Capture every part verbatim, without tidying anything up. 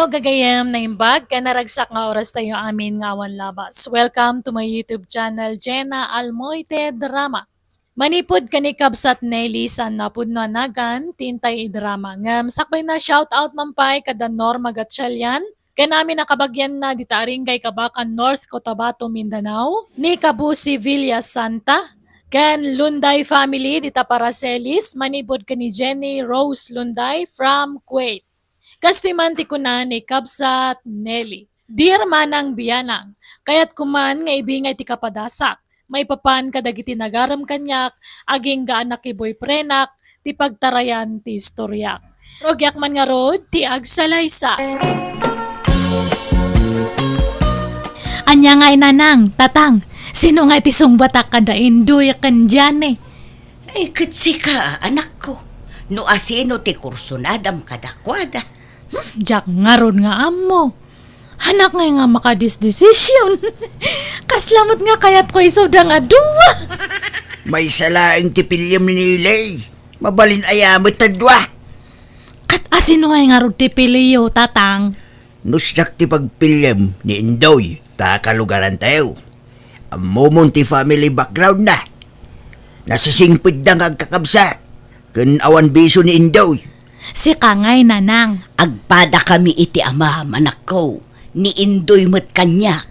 Gagayem, naimbag ken naragsak nga oras tayo amin nga awan labas. Welcome to my YouTube channel, Jenna Almoite Drama. Manipud ken ni Kabsat Nelly, saan napudno a nagan ti intay idrama. Ngem sakbay na, shout out man pay kada Norma Gatchalian, ken amin a kabagianna dita Aringay, Kabacan, North Cotabato, Mindanao, ni Kabusi Villa Santa, ken Lunday family dita Paracelis, manipud ken ni Jenny Rose Lunday from Kuwait. Kastoy man ti kuna ni Kabsat Nelly, "Dear Manang Bianang, kayatko man nga ibingay ti kapadasak maipapan kadagiti nagarem kaniak agingga a nakiboyfriendak ti pagtarayan ti istoriak. Rugiak man ngarud ti agsalaysa." Ania ngay, Nanang, Tatang, sino ngay ti sungbatak kada Indoy ken Jane? Ay, ket sika, anakko. No asino ti kursunadam kadakuada? Hmm, diak ngarud nga ammo. Anak ngay nga makadisdesisyon. Kasla met nga kayatko isuda nga dua. Maysa laeng ti piliem ni Nelly. Mabalin aya met a dua? Ket asino ngay ngarud ti piliyo, Tatang? No siak ti pagpiliem ni Indoy, ta kalugarantayo. Ammomon ti family backgroundna. Nasisingpetda nga agkakabsat, ken awan bisio ni Indoy. Sika ngay, Nanang. Agpadakami iti amam, anakko. Ni Indoy met kaniak.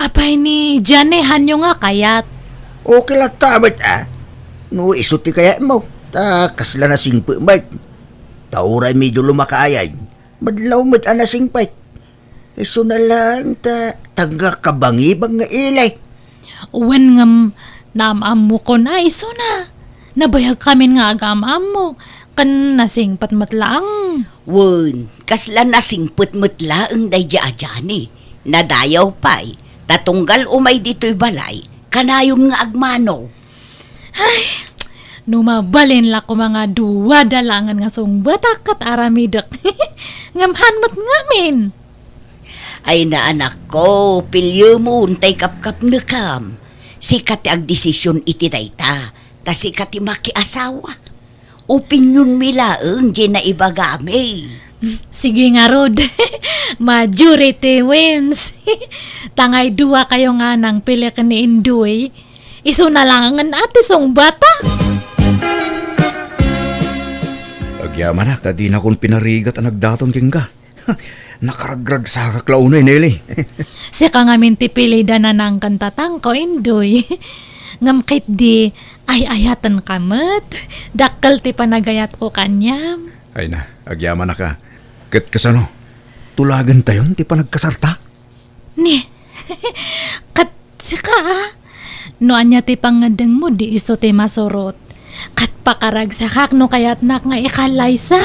Apay ni Jane, hanyo nga kayat? Okay latta met, a. No isu ti kayatmo, ta kasla nasingpet met. Ta uray medyo lumakayan, madlaw met a nasingpet. Isuna laeng ta, ta agkabangibang nga ili. Wen, ngem naam-ammokon a isuna. Nabayagkamin nga agaam-ammo, ken nasingpet met laeng. Wen, kasla nasingpet met laeng daydi a Jane. Nadayaw pay, ta tunggal umay ditoy balay, kanayon nga agmano. Ay, no mabalin la koma nga duada laengen nga sungbatak ket aramidek. Ngem han met ngamin. Ay, naanakko, piliemon tay kapkapnekam. Sika ti agdesisyon iti dayta, ta sika ti makiasawa. Opinionmi laeng diay naibagami. Sige ngarud. Majority wins. Tangay dua kayo nga nangpili ken ni Indoy. Isuna laengen a ti sungbatak. Agyamanak ta dinakon pinarigat a nagdaton kenka. Nakaragragsakak la unay, Nelly. Sika ngamin ti pilida, Nanang ken Tatangko, Indoy. Ngem ketdi, ay-ayatenka met. Dakkel ti panagayatko kaniam. Ay na, agyamanak a. Ket kasano? Tulagentayon ti panagkasarta? Ni, ket sika, a? No ania ti pangngeddengmo, di isu ti masurot. Ket pakaragsakak no kayatnak nga ikallaysa.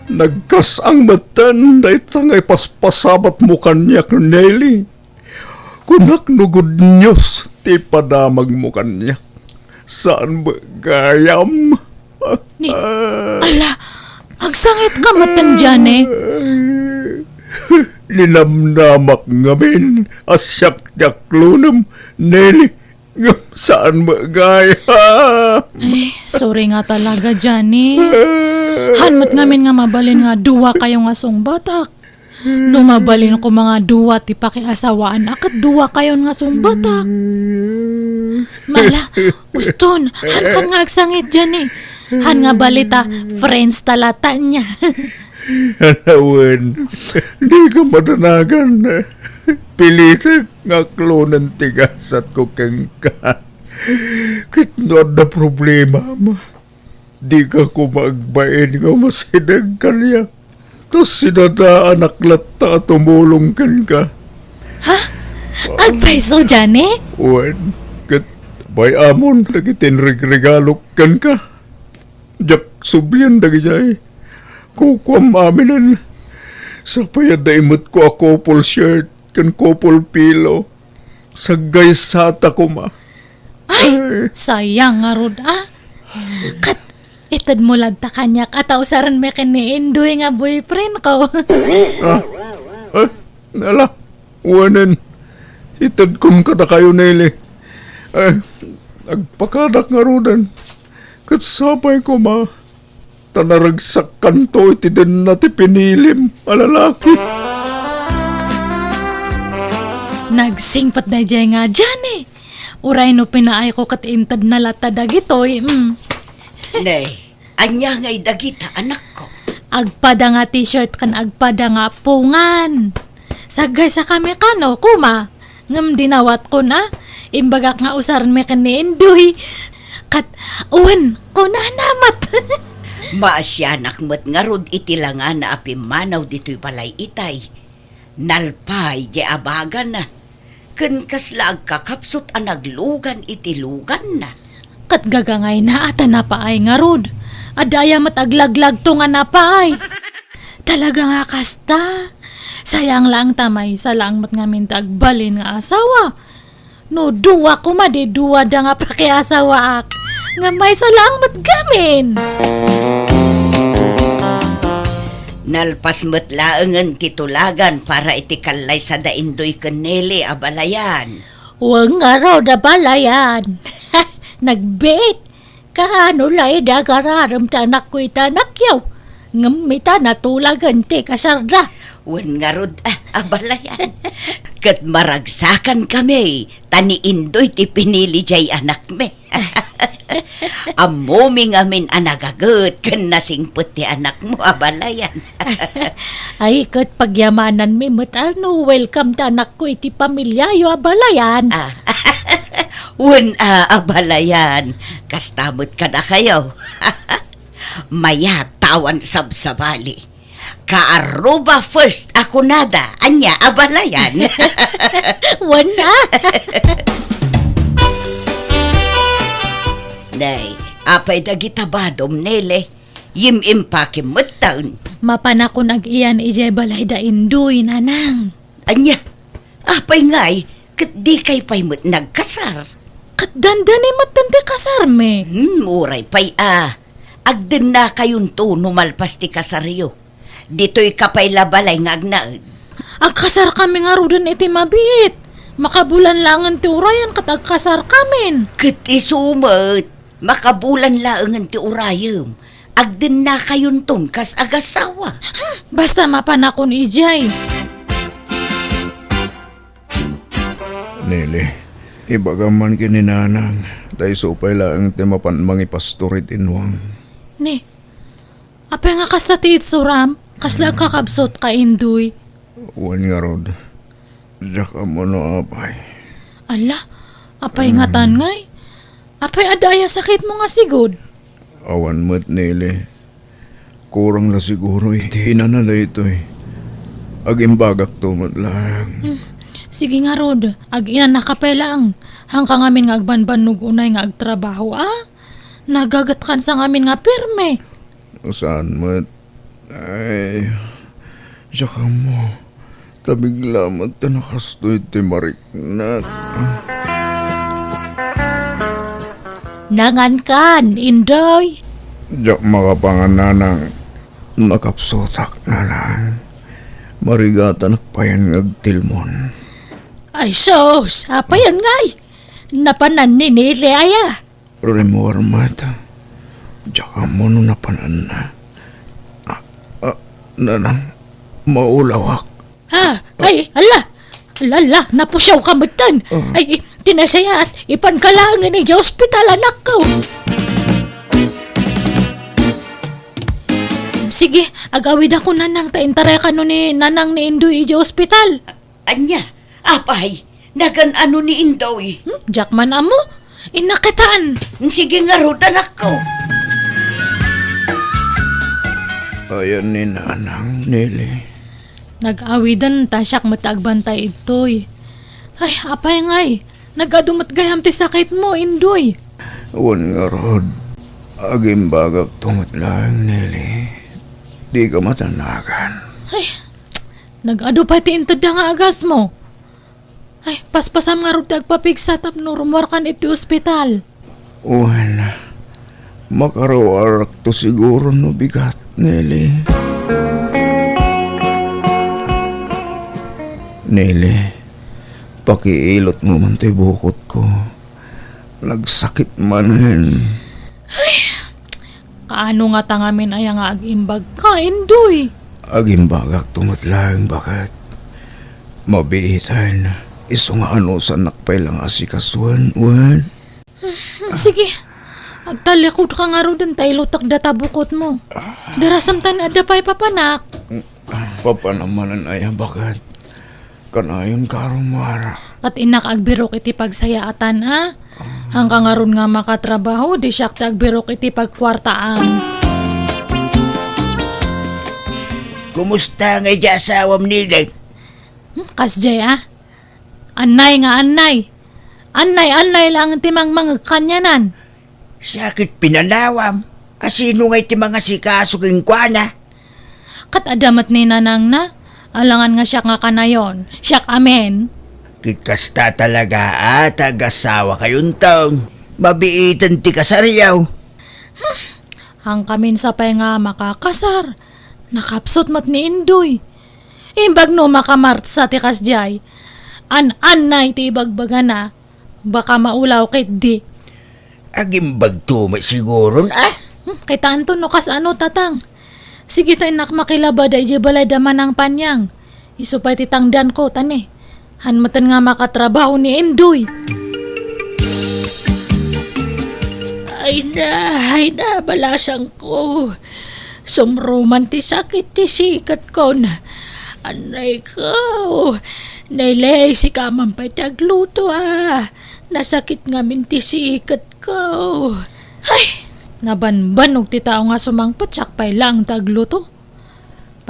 Nagkas-ang metten dayta nga ipaspasabatmo kaniak, Nelly. Kunak no good news ti padamagmo kaniak. Saan met gayam? Ni, ala, agsangitka metten, Jane. Ninamnamak ngamin a siak ti aklonem, Nelly. Ngem saan met gayam. Ay, sorry nga talaga, Jane. Han met ngamin nga mabalin nga dua kayo nga sungbatak. No mabalin koma nga dua ti pakiasawaan a ket dua kayon nga sungbatak. Mala, uston, han kan nga agsangit diay, eh. Han nga balita, friends ta latta nia. Anawen, dika madanagan. Pilitek nga aklonen ti gasatko kenka. Ket no adda problemam, dika koma agbain nga umasideg kaniak. Ta sinadaanak latta a tumulong kenka. Ha? Agpayso, Jane? Wen, ket bay-amon dagiti inregregalok kenka. Diak sublien dagidiay. Kukuam aminen. Sapay adda imetko a couple shirt ken couple pillow. Saggaysata koma. Ay, sayang ngarud, a. Ket itedmo latta kaniak a ta usaren mi ken ni Indoy nga boyfriendko. Ah, ah, ala, wanen. Itedkon kadakayo, Nelly. Ay, agpakadak ngaruden. Ket sapay koma. ta naragsakkanto iti denna ti pinilim a lalaki. Nagsingpet daydiay nga Johnny. Uray no pinaayko ket intedna latta dagitoy, mm. Nay, ania ngay dagita, anakko? Agpada nga t-shirt ken agpada nga apungan. Saggaysakami kano, kuma. Ngem dinawatkon a, imbagak nga usarmi ken ni Indoy. Ket, wen, kunana met. Maasianak met ngarud iti langana a pimmanaw ditoy balay itay. Nalpay diay abagana, ken kasla agkakapsut a naglugan iti luganna. Ket gagangayna a ta napaay ngarud. Adda aya met aglaglag to nga napaay. Talaga nga kasta. Sayang laeng ta maysa laeng met ngamin ti agbalin nga asawa. No dua koma, di duada nga pakiasawaak. Nga maysa laeng met ngamin. Nalpas met laengen ti tulagan para iti kallaysa da Indoy ken Nelly, abalayan. Wen ngarud, abalayan. Nagbiit. Kaano la idi agararem ti anakko iti anakyo? Ngem ita natulagen ti kasarda. Wen ngarud, a, abalayan. Ket maragsakankami, ta ni Indoy ti pinili diay anakmi. Ammomi ngamin a nagaget ken nasingpet ti anakmo, abalayan. Ay, ket pagyamananmi met a no welcome ti anakko iti pamiliayo, abalayan. Ah, wen a, abalayan. Kasta met kadakayo. Mayat ta awan sabsabali. Kaaruba first a kunada, ania, abalayan. Wen a. Nay, apay dagita badom, Nele? Yim-impakem metten. Mapanakon ag-iyan idiay balay da Indoy, Nanang. Ania? Apay ngay, ket dikay pay met nagkasar? Ket dandani metten ti kasarmi. Hmm, uray pay a. Agdennakayonto no malpas ti kasaryo. Ditoyka pay la balay nga agnaed. Agkasarkami ngaruden iti mabiit. Makabulan laengen ti urayan ket agkasarkamin. Ket isu met, makabulan laengen ti urayem. Agdennakayonton kas agasawa. Hmm, basta mapanakon idiay. Nele, ibagam man ken ni Nanang, ta isu pay laeng ti mapan mangipastor iti innuam. Ni, apay nga kasta ti itsuram? Kasla agkakabsut ka, Indoy? Wen ngarud, diak ammo no apay. Ala, apay ngatan ngay? Apay adda aya sakitmo nga sigud? Awan met, Nele. Kurang la siguro iti inana daytoy. Agimbagakto met laeng. Hmm. Sige ngarud, ag-inanaka pay laeng. Haanka ngamin nga agbanbannog unay nga agtrabaho, a? Nagagetkansa ngamin nga pirme. Saan met? Ay, diak ammo. Ta bigla met ta nakastoy ti mariknak. Nangankan, Indoy? Diak makapangan, Nanang. Nakapsutak, Nanang. Marigatanak payen nga agtilmon. Ay, sus! Apayen ngay? Napanan ni Nele aya? Rimmuar met. Diak ammo no napananna. Ah, ah, Nanang, maulawak. Ah, ay, ala! Ala, ala, napusiawka metten. Ah. Ay, ti nasayaat, ipanka laengen idiay ospital, anakko. Sige, agawidakon, Nanang, ta intarayakano ni Nanang ni Indoy idiay ospital. Ania? Apay, nagan-ano ni Indoy? Hmm, diak man ammo. Innak kitaen. Sige ngarud, anakko. Ayan ni Nanang, Nele. Nag-awiden ta siak met agbantay idtoy. Ay, apay ngay, nag-adu met gayam ti sakitmo, Indoy. Wen ngarud, agimbagakto met laeng, Nele. Dika matannagan. Ay, nag-adu pay ti intedda nga agasmo. Ay, paspasam ngarud ti agpapigsa tapno rummuarkan iti ospital. Wen, makaruarakto siguro no bigat, Nele. Nele, pakiilotmo man toy bukotko. Nagsakit manen. Ay, Kaano ngata ngamin aya nga agimbagka, Indoy? Agimbagakto met laeng, baket. Mabiitan, isu nga anusannak pay la nga asikasuen, wen? Sige, agtalikodka ngaruden ta ilutek data bukotmo. Darasem ta ni adda pay papanak. Papanam manen aya, baket? Kanayon ka, Romar. Ket innak agbirok iti pagsayaatan, a? Hangka ngarud nga makatrabaho, di siak ti agbirok iti pagkuartaan. Kumusta nga idiay asawam, Nilay? Hmm, kasdiay, a? Annay nga annay. Annay, annay laeng ti mangmangeg kanianan. Sakit pinanawam. A, sino ngay ti mangasikaso kenkuana? Ket adda met ni nanangna, alangan nga siak nga kanayon, siak amin. Ket kasta talaga a, ta agasawakayonton. Mabiiten ti kasaryo. Hangkamin sa pay nga makakasar. Nakapsut met ni Indoy. Imbag no makamartsa ti kasdiay. An-annay ti ibagbagana. Baka maulaw ketdi. Agimbagto met siguron, a? Hmm, kitaenton no kasano, tatang. Sige ta innak makilabada idiay balay da Manang Panyang. Isu pay ti tangdanko, tani. Han meten nga makatrabaho ni Indoy. Ay na, ay na, balasangko. Sumruman ti sakit ti siketkon. Annay ko. Neley, sika man pay ti agluto, a. Nasakit ngamin ti siketko. Ay, nabanbanog ti tao nga sumangpet, siak pay laeng ti agluto.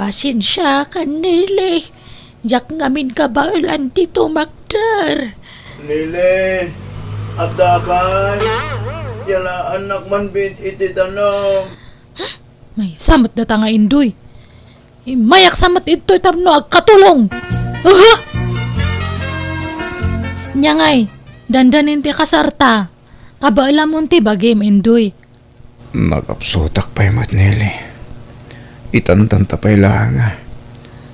Pasensiakan, Neley. Diak ngamin kabaelan ti tumakder. Neley, addakay? Yalaannak man bit iti danum. Maysa met data nga Indoy. Immayak sa met idtoy tapno agkatulong. Aha! Nya ngay, dandanin ti kasarta. Kabaelamon ti bagim, Indoy. Nakapsutak pay met, Nelly. Itantanta pay laeng a.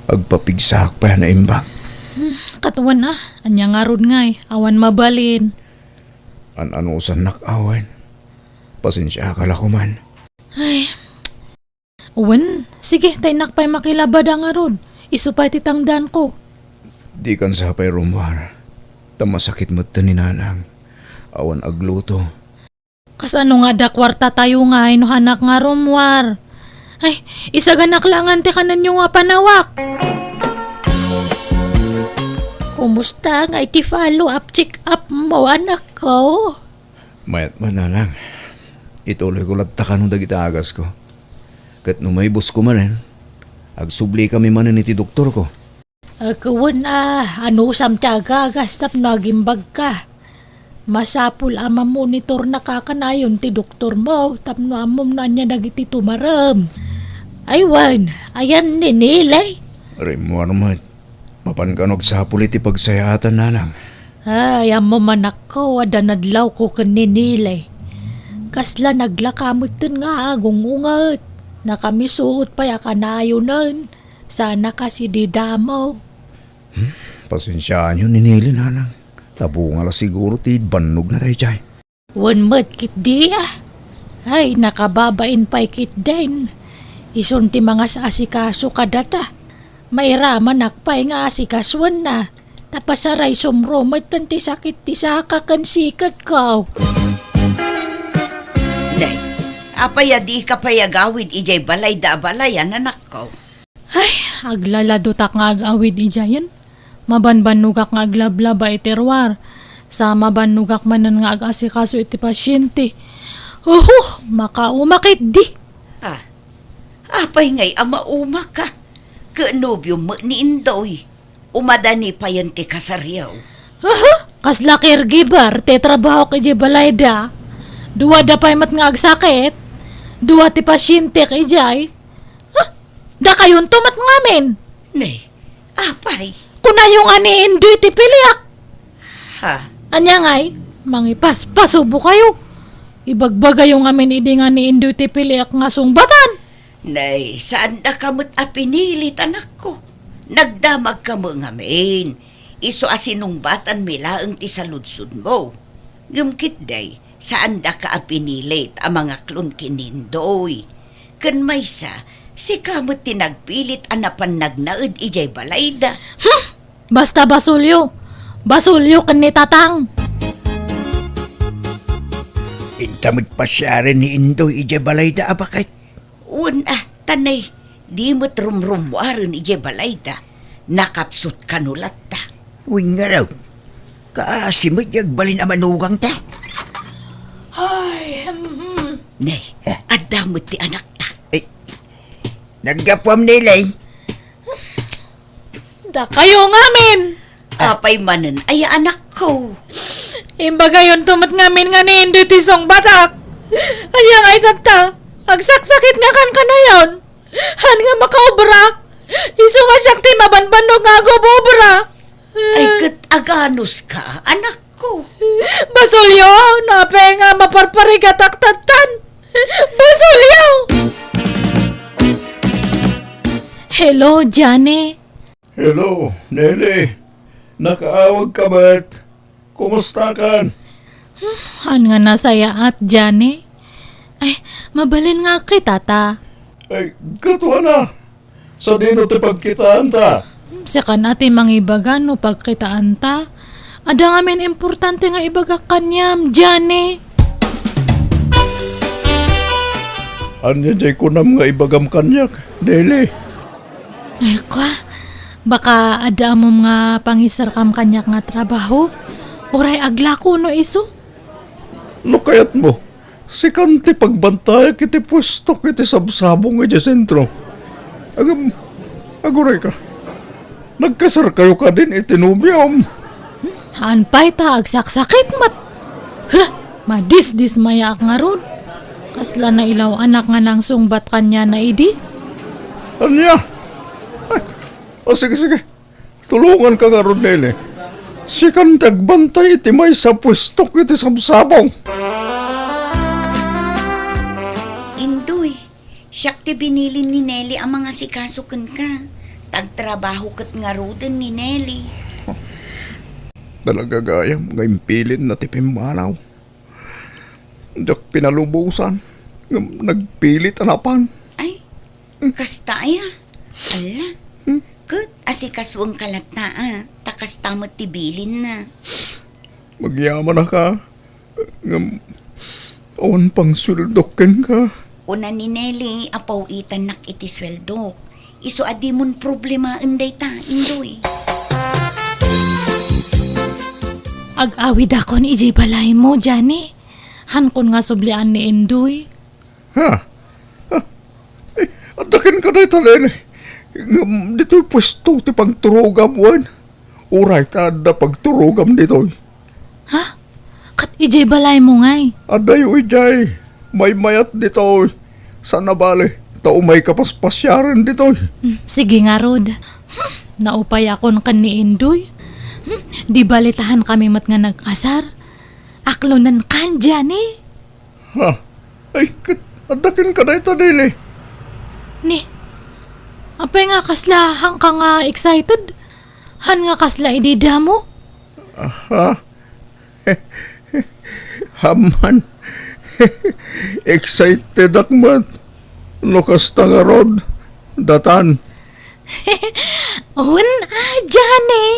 Agpapigsaak pay a naimbag. Hmm, ket wen a, ania ngarud ngay, awan mabalin. An-anusannak awan. Pasensiaka la koman. Ay. Wen, sige, ta innak pay makilabada ngarud. Isu pay ti tangdanko. Dikan sa pay rummuar. Ta masakit met ni nanang. Awan agluto. Kasano nga adda kuartatayo ngay no hanak nga rummuar? Ay, isaganak laengen ti kanenyo nga panawak. Kumusta ngay ti follow-up check-up mo, anakko? Mayat man, nanang. Ituloyko latta kano dagiti agasko. Ket no maibusko manen, agsublikami manen iti doktorko. Ket wen a, anusam ti agagas tapno agimbagka? Masapul a mamonitornaka kanayon ti doktormo tapno ammom no ania dagiti tumarem. Ay wen, ayan ni Nelly? Rimmuar met. Mapan kano agsapul iti pagsayaatan, nanang. Ay, ammom, anakko, adda nadlawko ken ni Nelly. Kasla naglaka metten nga agung-unget. Nakamisuot pay a kanayonen. Sana kas idi damo. Hmm? Pasensiaanyo ni Nelly, nanang. Ta bunga la siguro ti bannogna daydiay. Wen met ketdi a. Ay, nakababain pay ketdin. Isun ti mangas-asikaso kadata. Mairamanak pay nga asikasoenna. Ta pasaray sumro metten ti sakit ti saka ken siketko. Nay, apay a dika pay agawid idiay balayda a balayan, anakko? Ay, aglaladutak nga ag-awid idiayen. Mabanbannogak nga aglablaba iti ruar. Sa mabannogak manen nga ag-asikaso iti pasiente. Oho, makauma ketdi. Ah, apay ngay a maumaka? Ket nobiom met ni Indoy. Umadani payen ti kasaryo. Aha, kasla caregiver ti trabahok idiay balayda. Duada pay met nga agsakit. Dua ti pasientek idiay. Ha? Dakayonto met ngamin. Ne, apay? Kunayo nga ni Indoy ti piliak. Ha? Ania ngay, mangipaspasubo kayo. Ibagbagayo ngamin idi nga ni Indoy ti piliak nga sungbatan. Nay, saandaka met a pinilit, anakko. Nagdamagka met ngamin. Isu a sinungbatanmi laeng ti saludsodmo. Ngem ketdi, Saandaka a pinilit a mangaklon ken ni Indoy. Ken maysa, sika met ti nagpilit a napan nagnaed idiay balayda. Hmm! Basta basolyo! Basolyo ken ni Tatang! Inta met pasiaren ni Indoy idiay balayda a baket. Wen a, ta nay, di met rumrummuaren idiay balayda. Nakapsut kano latta. Wen ngarud, kaasi met ti agbalin a manugangta. Ay, hmm. Nay, adda met ti anakta. Ay, naggapuam, Nelly. Dakayo ngamin! Apay manen aya, anakko? Imbagayonto met ngamin nga ni Indoy ti sungbatak. Ania ngay tatta? Agsaksakit nga kankanayon. Han nga makaobra. Isu nga siak ti mabanbannog nga agobobra. Ay, ket aganuska, anakko? Basolyo, no apay nga maparparigatak tattan. Basolyo! Hello, Johnny. Hello, Nelly. Nakaawagka met. Kumustakan? Haan nga nasayaat, Johnny. Ay, mabalin nga agkitata. Ay, gaduana. Sadino ti pagkitaanta? Sikan a ti mangibaga no pagkitaanta. Adda ngamin importante nga ibagak kaniam, Johnny. Ania diay kunam nga ibagam kaniak, Nelly? Ay, kwa, baka adda ammom nga pangisarkam kaniak nga trabaho? Uray aglako no isu? No kayatmo, sikan ti pagbantayak iti puestok iti sabsabong idiay sentro. Agam, agurayka. Nagkasarkayo kadin iti nobiom? Haan pay ta agsaksakit met. Huh! Madisdismayaak ngarud. Kasla nailaw-anak nga nangsungbat kaniana idi. Ania? Ay, o, sige, sige. Tulonganka ngarud, Nelly. Sikan ti agbantay iti maysa a puestok iti sabsabong. Indoy, siak ti binilin ni Nelly a mangasikaso kenka. Tagtrabaho ket ngaruden ni Nelly. Talaga gayam nga impilinna ti pimmanaw. Diak pinalubosan ngem nagpilit a napan. Ay, kasta aya? Alla, hmm? Ket asikasoenka latta a, ta kasta met ti bilinna. Agyamanaka, ngem awan pangsueldok kenka. Kuna ni Nelly a paw-itannak iti sueldok. Isu a dimon problemaen dayta, Indoy. Ag-awidakon idiay balaymo, Johnny. Hankon nga sublian ni Indoy. Ha? Ha? Eh, adda kenka dayta, Nelly. Ngem ditoy puesto ti pangturogam wen. Uray ta adda pagturogam ditoy. Ha? Ket idiay balaymo ngay? Addayo idiay. Maymayat ditoy. Saan a bale, ta umayka paspasiaren ditoy. Hmm, sige ngarud. Hmm, naupayakon ken ni Indoy. Hmm, di bale ta hankami met nga nagkasar. Aklonenkan, Johnny. Ha? Ay, ket, adda kenka dayta, Nelly. Ni, apay nga kasla hanka nga excited? Han nga kasla idi damo? Aha. Amman. Excitedak met. No kasta ngarud, datan. Wen a, Johnny.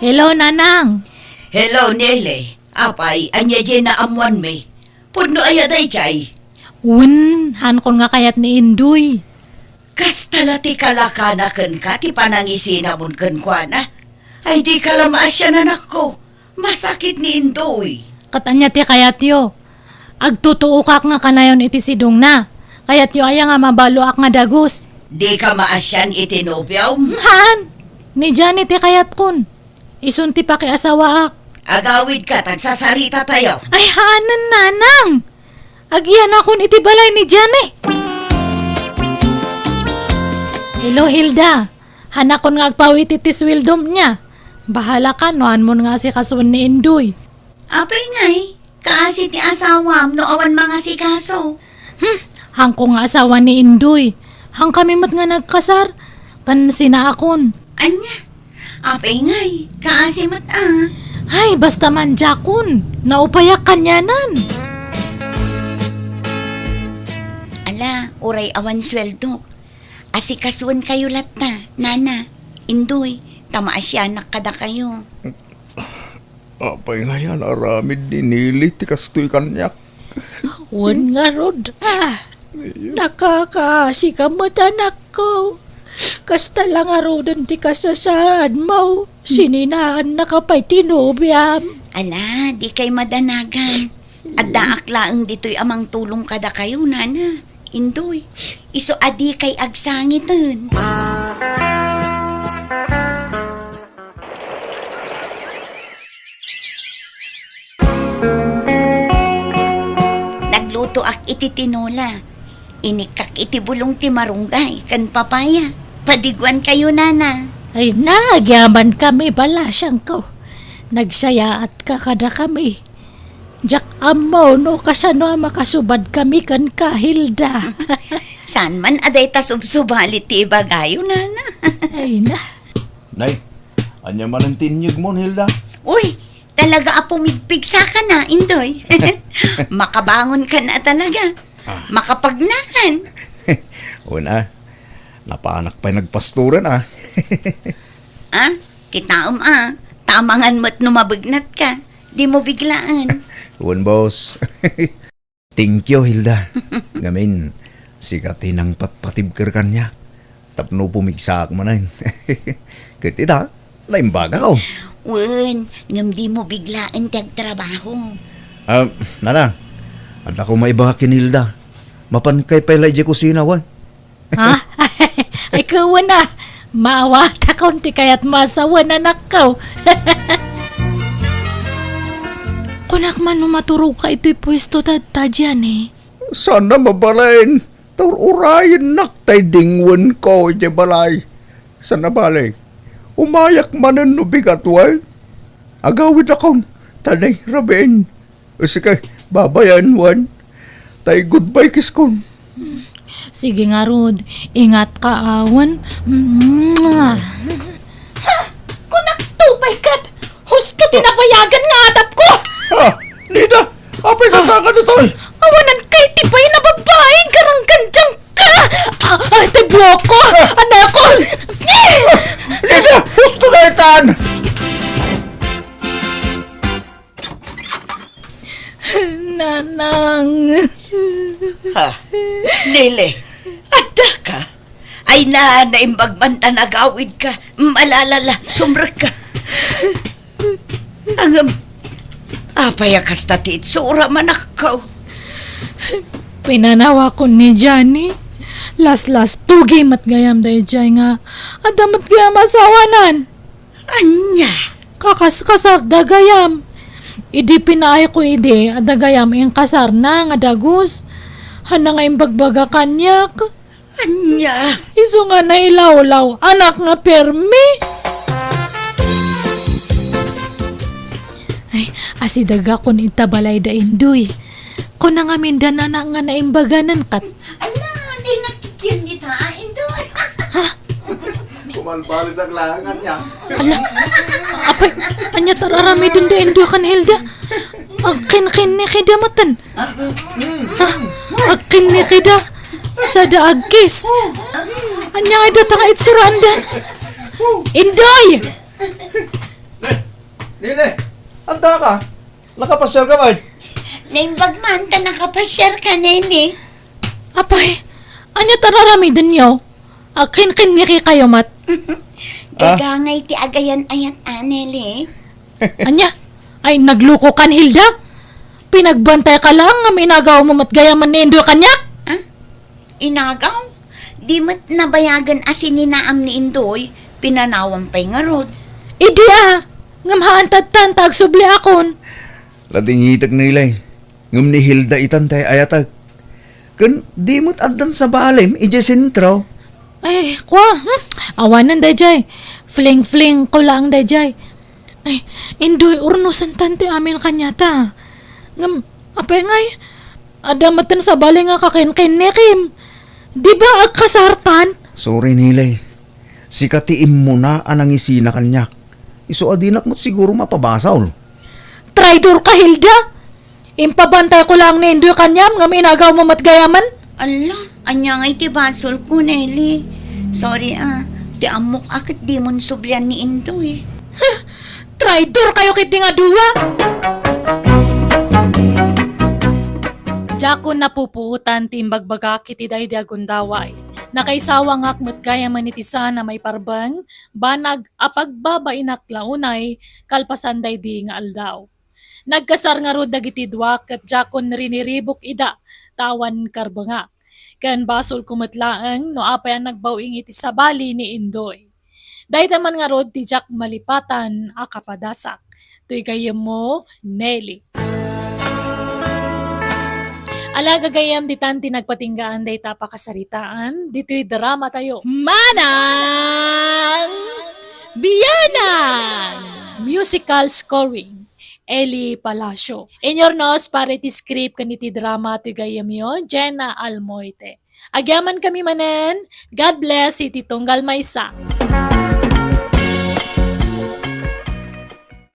Hello, Nanang. Hello, Nelly. Apay, ania diay naammoanmi? Pudno aya daydiay? Wen, hankon nga kayat ni Indoy. Kasta la ti kalakana kenka ti panangisinamon kenkuana. Ay, dika la maasian, anakko. Masakit ni Indoy. Ket ania ti kayatyo? Agtutuokak nga kanayon iti sidongna. Kayatyo aya nga mabaloak nga dagus? Dika maasian iti nobiom? Haan. Ni Johnny ti kayatkon. Isun ti pakiasawaak. Agawidka, ta agsasaritatayo. Ay, haanen, Nanang! Agiyanakon iti balay ni Johnny. Hello, Hilda. Hanakon nga agpaw-it iti sueldom nia. Bahalaka no haanmon nga asikasoen ni Indoy. Apay ngay, kaasi ti asawam no awan mangasikaso? Hmm, hanko nga asawa ni Indoy. Hankami met nga nagkasar, ken sinaakon. Ania? Apay ngay, kaasi met a. Ay, basta man diakon. Naupayak kanianan. Ala, uray awan sueldok. Asikasuenkayo latta, nana, indoy, ta maasianak kadakayo. Apay ngay a naaramid ni Nili ti kastoy kaniak? Wen ngarud, ah, nakakaasika met, anakko. Kasta la ngaruden ti kasasaadmo, sininaannaka pay ti nobiam. Ala, dikay madanagan. Addaak laeng ditoy a mangtulong kadakayo, nana, indoy. Isu a dikay agsangiten. Naglutoak iti tinola. Inikkak iti bulong ti marunggay ken papaya. Padiguankayo, nana. Ay, nagyaman kami, balasiangko. Nagsayaatka kadakami. Diak ammo no kasano a makasubad kami kenka, Hilda. Saan man a dayta subsubali ti ibagayo, nana. Ay na. Nay, ania manen ti inyegmon, Hilda? Uy, talaga a pumigpigsaka na, indoy. Makabangon ka na talaga. Ah. Makapagnakan. Una, napanak pay nagpastoran, ah. Ah, kitaem, ah. Tamangan met no mabegnat ka. Di mo biglaen. Wen, boss. Thank you, Hilda. Ngamin, sika ti nangpatpatibker kaniak. Tapno pumigsaak manen. Ket ita, naimbagak. Wen, ngem di mo biglaen ti agtrabaho. Ah, nana, adda ko maibaga ken Hilda. Mapankay pay la idiay kusina, wen? Ha? Ay, kuwen a. Maawatakon ti kayatmo a sawen, anakko. Kunak man no maturogka itoy puesto ta, ta diay, eh. Saan a mabalin. Ta ur-urayennak tay dingwenko idiay balay. Saan a bale, umayak manen no bigat, wen. Agawidakon, ta nairabin. Sika, babayan, wen. Tay goodbye kiss kon. Sige ngarud, ingatka, wen. Mwah! Ha! Kunakto pay ket! Husto ti nabayagan nga adapko! Ah! Nida! Apay ka, ah, saka ditoy? Awanan kay ti pay na babae, garanggan dyan ka! Ah, ah, ti bloko! Ah! Anakon! Ah! Nida! Husto ka itan! Nanang. Ha? Lele, adda ka? Ay na, naimbag man ta nagawid ka. Malalala, sumrek ka. Angem, apay a kasta ti itsura, manakkaw? Pinanawakon ni Johnny. Laslastugi met gayam daydiay nga adda met gayam asawanan. Ania? Kakaskasarda gayam. Idi pinaayko idi, adda gayam inkasarna nga dagus. Hanna nga imbagbaga kaniak. Ania? Isu nga nailawlaw, anak nga permi. Ay, asidagakon ita balay da indoy. Kuna ngamin da nana nga naimbaganan kat. Ala, di nakikyan dita, indoy. Ha? Kumalbalisak lang niya. Ala, apay, anya tararamiden da indoy kan Hilda? Agkinkinnikida maten. Ha? Agkinnikida. Sada agkis. Anya nga data nga itsuraandan? Indoy! Nene, anta ka? Nakapasiar ka, bay? Naimbag man ta nakapasiar ka, Nene. Apay, anya tararamidenyo? Agkinkinnikikayo met. Ah? Gagangay ti agayan-ayat, a, Nene. Anya? Ay, nagluko kan, Hilda? Pinagbantay ka lang nga minagaw mo met gayam ni Indoy kaniak? Ah? Inagaw? Di met nabayagan a sininaam ni Indoy, pinanawam pay ngarud. Idi a, ngem haan tattan ta agsubliakon. Ladingitek, Nilay. Ngem ni Hilda itan tay ayatek. Ken di met addan sabalem idiay sentro. Ay, kwa, hmm? Awanen dayjay. Fling-fling ko laeng dayjay. Ay, Indoy, urnosen tan ti amin kaniata. Ngem, apay ngay, adda metten sabali nga kakinkinnikim. Di ba agkasartan? Sorry, Nilay. Sika ti immuna a nangisina kaniak. Isu a dinak met siguro mapabasol. Traidor ka, Hilda! Impabantay ko lang ni Indoy kaniam ngem inagaw mo met gayamen. Alla, ania ngay ti basol ko, Nelly? Sorry ah, ti ammok a ket dimon sublian ni Indoy. Traidor kayo ketdi nga dua! Diakon napupuotan ti imbagbagak iti daydi a gundaway. Nakaisawangak met gayamen iti saan a maiparbeng, banag a pagbabainak la unay kalpasan daydi nga aldaw. Nagkasar ngarud dagiti dua ket diakon riniribuk ida ta awan karbengak. Ken basolko met laeng no apay a nagbaw-ing iti sabali ni Indoy. Dayta man ngarud ti diak malipatan a kapadasak. Toy gayyemmo, Nelly. Ala gagayyem, ditan ti nagpatinggaan dayta a pakasaritaan ditoy dramatayo. Manang Bianang! Musical scoring, Eli Palacio. Inurnos para iti script ken iti drama toy gayyemyo, Jenna Almoite. Agyamankami manen, God bless iti tunggal maysa.